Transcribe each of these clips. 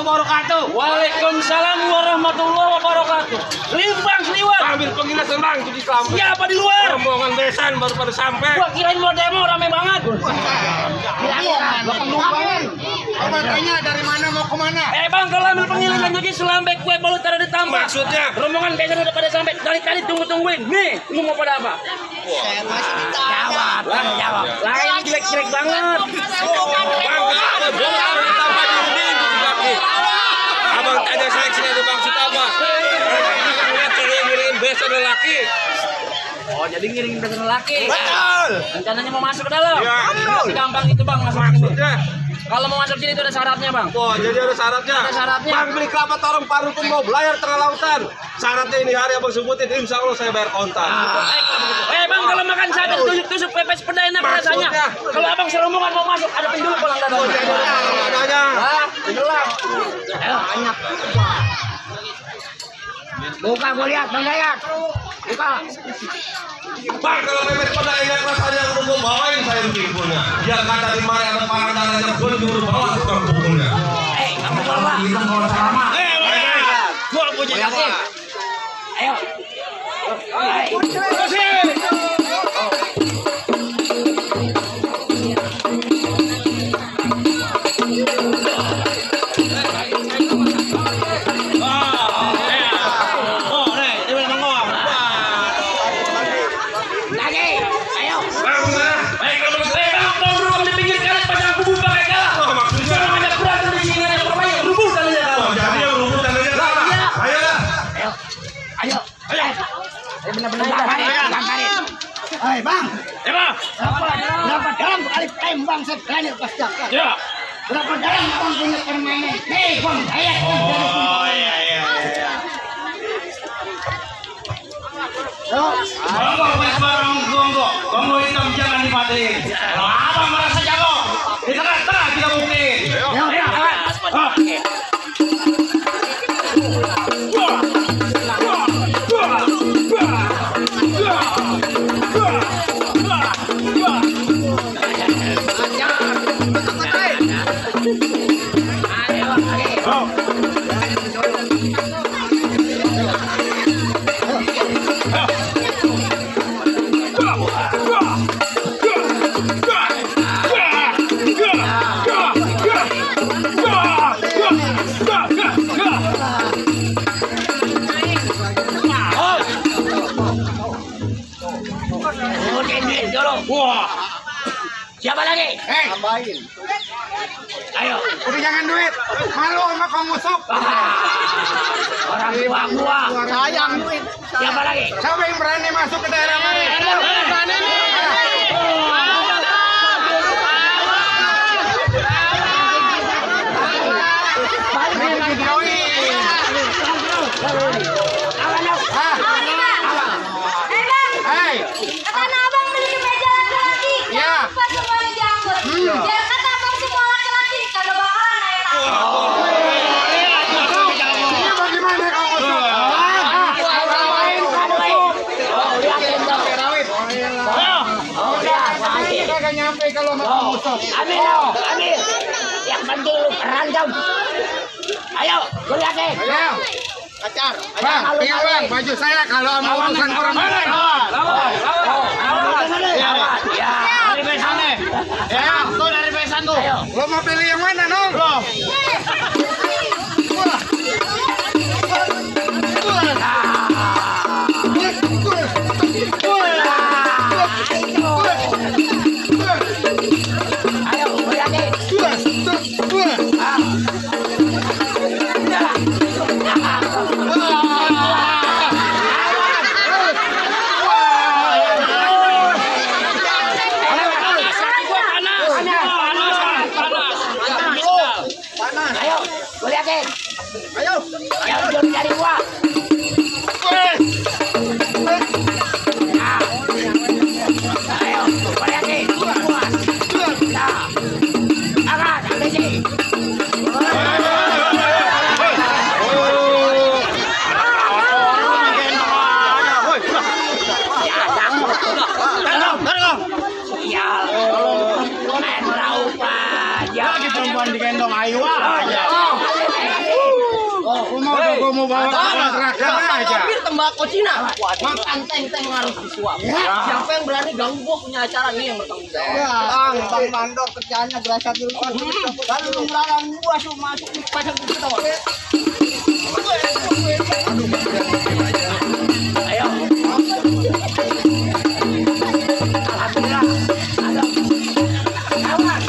wabarakatuh. Waalaikumsalam warahmatullahi wabarakatuh. Limbang seliwan. Ambil penginasan bang, jadi selamat. Siapa di luar? Rombongan besan baru pada sampai. Gua kirain mau demo rame banget. Tanya dari mana mau kemana? Bang, kalau ambil pengiriman jadi selambek kue balut taruh di tambak. Maksudnya? Rombongan besan udah pada sampai. Dari tadi tungguin. Nih, lu mau pada apa? Saya masih ditanya. Jawab. Lain jelek-jelek banget. Abang tanya seleksi itu maksud apa? Ngiringin besan lelaki. Oh, jadi ngiringin besan lelaki. Betul. Rencananya mau masuk ke dalam. Ya. Masih gampang itu bang masuk sini. Maksudnya? Kalau mau masuk sini itu ada syaratnya bang. Oh, jadi ada syaratnya. Ada syaratnya. Bang beli kelapa torong paru pun mau belayar tengah lautan. Syaratnya ini hari abang sebutin, insya Allah saya bayar kontan. Bang, kalau makan sate tusuk-tusuk pepes peda enak rasanya. Maksudnya? Kalau abang serombongan mau masuk, hadapin dulu kolang dadar. Oh, jadi adanya. Hah? Jelas. Ayo, banyak. Buka, gue lihat, Bang Dayat. Buka. Bang, kalau memet pada ingat rasanya yang udah gue bawain saya punya. Biar kata di mari ada parang darahnya gue nyuruh bawa tukang pukulnya. Kamu bawa. Bawa sama. Gue punya apa? Ayo. Hei bang, Bang. berapa dalam kali tembang saya berani lepas jaket. Ya. Berapa dalam bang punya permainan? Hei bang, saya Oh, iya. Abang wes barang gonggo hitam jangan dimatiin. Kalau abang merasa jago, di tengah-tengah kita buktiin. Wah. Siapa lagi? tambahin. Ayo. Udah jangan duit, malu sama kamu musuh. Orang tua gua. Sayang duit. Siapa lagi? Siapa yang berani masuk ke daerah mana? Berani nih. Karena abang beli meja laki-laki, jangan lupa semuanya diangkut. Biar kata abang semua laki-laki, kagak bakalan enak. Ini bagaimana kamu musuh? Kagak nyampe kalau mau musuh. Ambil. Yang penting lu rancam. Ayo, gue liatin. Ayo. Pacar. Bang, tinggal bang, baju saya kalau mau urusan kurang mana? Lawan. Ya, dari besan nih. Ya, tuh dari besan tuh. Lo mau pilih yang mana, Nong? Ayo, gue liatin. Ayo, gue liatin. Ayo. Yang belum dari gua. Ayo, gue liatin. Nah, angkat, ambil sini. Lagi perempuan digendong ayo aja. mau bawa kontrakan aja. Tembakau Cina. Makan teng-teng harus disuap. Siapa yang berani ganggu gua punya acara nih yang bertanggung jawab. Bang Mandor kerjaannya berasa dulu. Lalu lu melarang gua masuk di pasar kita. Ayo. Alhamdulillah. Ada. Awas.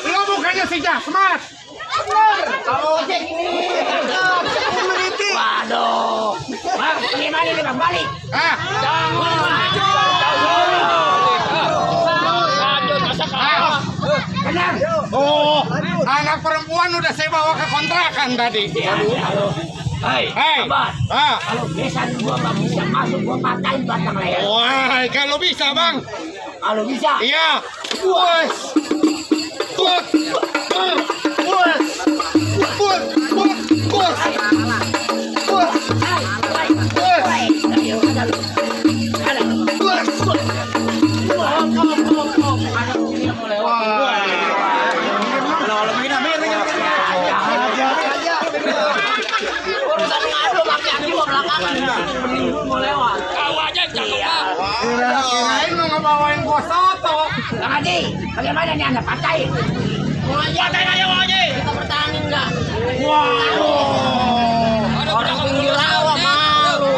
Lo bukannya si Jasmat? Kalau cek ini. Waduh. Bang, gimana nih Bang? Balik. Ah, Jangan maju. Benar. oh, anak perempuan udah saya bawa ke kontrakan tadi. Hei, Hei, sabar. ah, Kalau besan gua nggak bisa masuk, gua patahin batang leher. wah, kalau bisa bang, Kalau bisa, iya, puas, puas, puas, puas, puas, puas, puas, ayo, ada lu. Ada. Urusan ngadu laki-laki gua belakangan. Mending mau lewat. Kau aja cakep. kirain mau ngebawain gua soto. Bang Haji, bagaimana nih Anda patahin? Patahin aja Bang Haji. Kita pertahanin enggak? Wow, Orang pinggir rawa malu.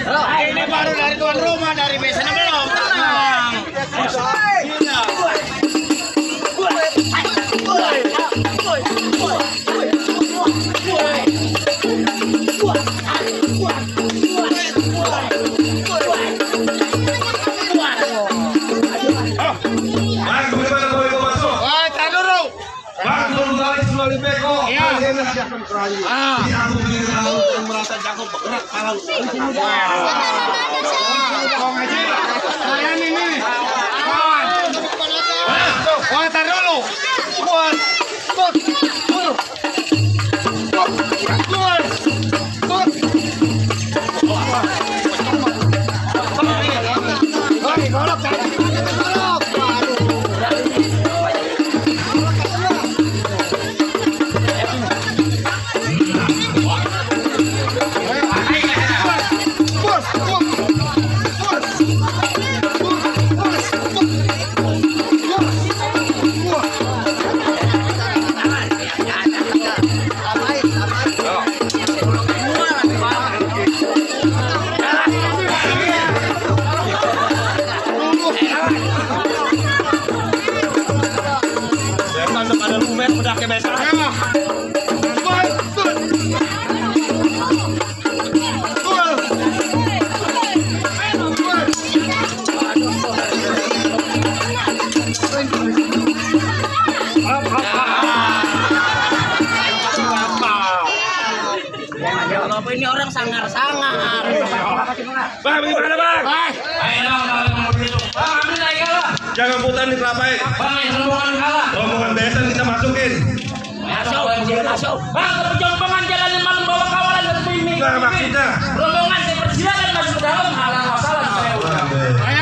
Halo. ini baru dari tuan rumah, dari biasanya belum. Tenang. Bang, bagaimana boleh kau masuk? Wah, tar dulu. Bang, tunggu kali sebelum di beko. Iya. Ah, Di aku begini tahu. merasa jago bergerak kalau Bang Haji, saya nih. Kawan. Wah, tar dulu. Buat. Kenapa ini orang sangar-sangar? Bang, bagaimana bang? Ayo, Bang, ambil aja lah. Jangan putar di kelapa. Bang, rombongan kalah. Rombongan besan kita masukin. Masuk. Bang, perjompongan jalanin malam bawa kawalan dan ini. Nah, maksudnya. Rombongan saya persilakan masuk ke dalam. Halang masalah saya. Bang,